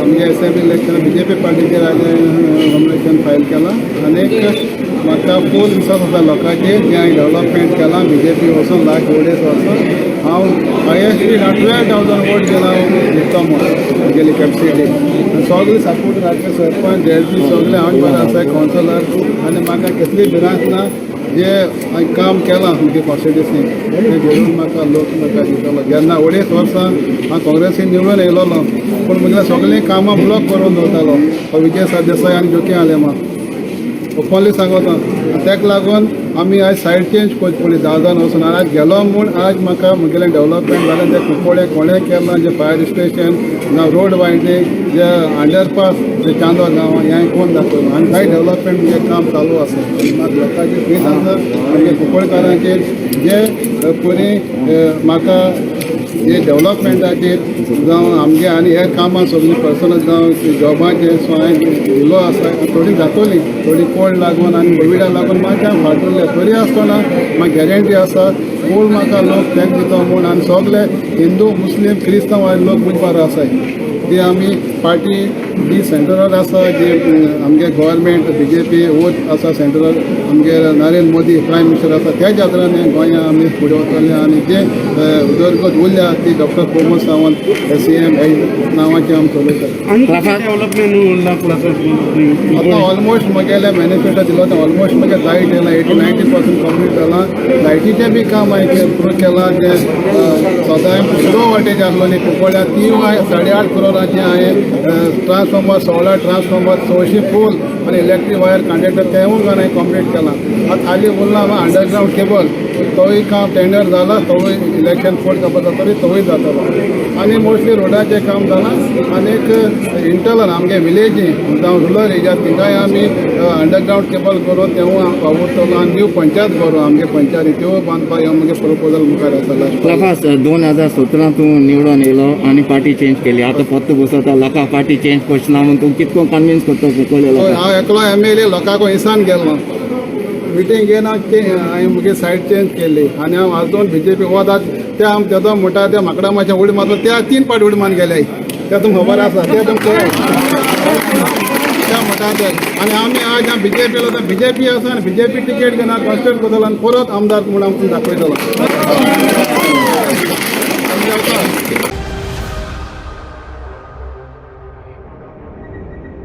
आमगे assembly election BJP पार्टीचेर हांवें nomination file केलां आनीक म्हाका फूल विश्वास आसा लोकांचेर जें हांवें डेवलपमेंट केलां बीजेपी वचून लास्ट 2.5 वर्सां हांव हायेस्टली 12,000 वोट घेवन हांव जिखतो म्हूण म्हगेली कॅपेसिटी. आनी सगळे सपोर्ट राजकीय सरपंच, जेडपी सगळे हांव बरें आसा, कावन्सिलर, आनी म्हाका कसली भिरांत ना. जे हांवें काम केलां म्हगे कॉन्स्टिट्युन्सीन तें जरूर म्हाका लोक म्हाका दितलो. जेन्ना 2.5 वर्सां हांव काँग्रेसीन निवडून येयलोलो, पूण म्हगेलें सगळीं कामां ब्लॉक करून दवरतालो हो विजय सरदेसाय आनी जोकी आलेमा, ओपनली सांगता. ताका लागून आमी आयज सायड चेंज करची पडली 10 जाण वचून. आनी आज गेलो म्हूण आज म्हाका म्हगेलें डेवलपमेंट जालें. तें कुंकळ्ळे कोणें केलां, जें फायर स्टेशन जावं रोड वायंडींग, जे अंडरपास जे चांदो गांवां हें कोण दाखयलां. आनी कांय डेवलपमेंट म्हणजे काम चालू आसा. आनी म्हाका लोकांची फेथ आसा आमगे कुंकळकारांचेर, जे पयलीं म्हाका जे डेवलपमेंटाचेर जावं आमगे आनी हेर कामां सगळीं पर्सनल जावं जॉबाचेर, सो हांवें दिल्लो आसा. थोडीं जातोली, थोडीं कोल्ड लागून आनी कोविडा लागून मातशें फाट उरलें. तरी आसतना म्हाका गॅरंटी आसा, फूल म्हाका लोक thank दिता म्हूण. आनी सगळे हिंदू, मुस्लीम, क्रिस्तांव लोक खूब बरो आसाय. ती आमी पार्टी जी सेंट्रलार आसा, जी आमगे गव्हर्मेंट बीजेपी वोट आसा सेंट्रलार, आमगे नरेंद्र मोदी प्रायम मिनिस्टर आसा, त्या जात्रांनी गोंया आमी फुडें वतले. आनी जे उदरगत उरल्या ती डॉक्टर प्रमोद सावंत सीएम हे नांवाचे आमी चलयतात. आनी डेव्हलपमेंट उरला? आतां ऑलमोस्ट म्हगेलें मॅनिफेस्टो दिलो तें ऑलमोस्ट म्हगे लायट येयला, 80-90% कंप्लीट जालां. लायटीचें बी काम हांवें पुरो केलां. जें सदांय लो वोल्टेज आसलो न्ही कुंकळ्ळ्या, ती हांवें 8.5 करोडाचें हांवें ट्रान्सफॉर्मर, 16 ट्रान्सफॉर्मर, 600 पोल आनी इलेक्ट्रीक वायर कंडक्टर तेवूय हांवें कंप्लीट केलां. आतां खाली उरला अंडरग्रावंड केबल, तोय काम टेंडर जाला, तोवूय इलेक्शन फोर्ट करपा जातली, तोवूय जातलो. आनी मोस्टली रोडाचें काम जालां. आनी इंटरनल आमगे विलेजी जावं रुरल एरिया थिंगाय आमी अंडरग्रावंड केबल करून तेवूय वावुरतलो. आनी न्यू पंचायत करूं आमगे पंचायती त्यो बांदपाक ह्यो म्हगे प्रपोजल मुखार आसा लास्ट. लाफास, 2017 तूं निवडून येयलो आनी पार्टी चेंज केली. आतां फक्त बसता लोकांक पार्टी चेंज करची ना म्हूण तूं कितको कन्विन्स करता कुंकळ्ळे लोकांक? हांव एकलो एमएलए लोकांक इसान गेल्लो, मिटींग घेवन हांवें म्हगे सायड चेंज केली आनी हांव आजून बीजेपी वतात. ते आम तेदो म्हणटा त्या माकडा मातशें उडी मारलो, त्या तीन पाटी उडी मारून गेले, ते तुमकां खबर आसा, ते तुमकां त्या म्हणटा ते. आनी आमी आज बीजेपी बीजेपी आसा आनी बीजेपी तिकेट घेना कॉन्स्टेंट करतलो आनी परत आमदार म्हूण आमकां दाखयतलो. समजावता.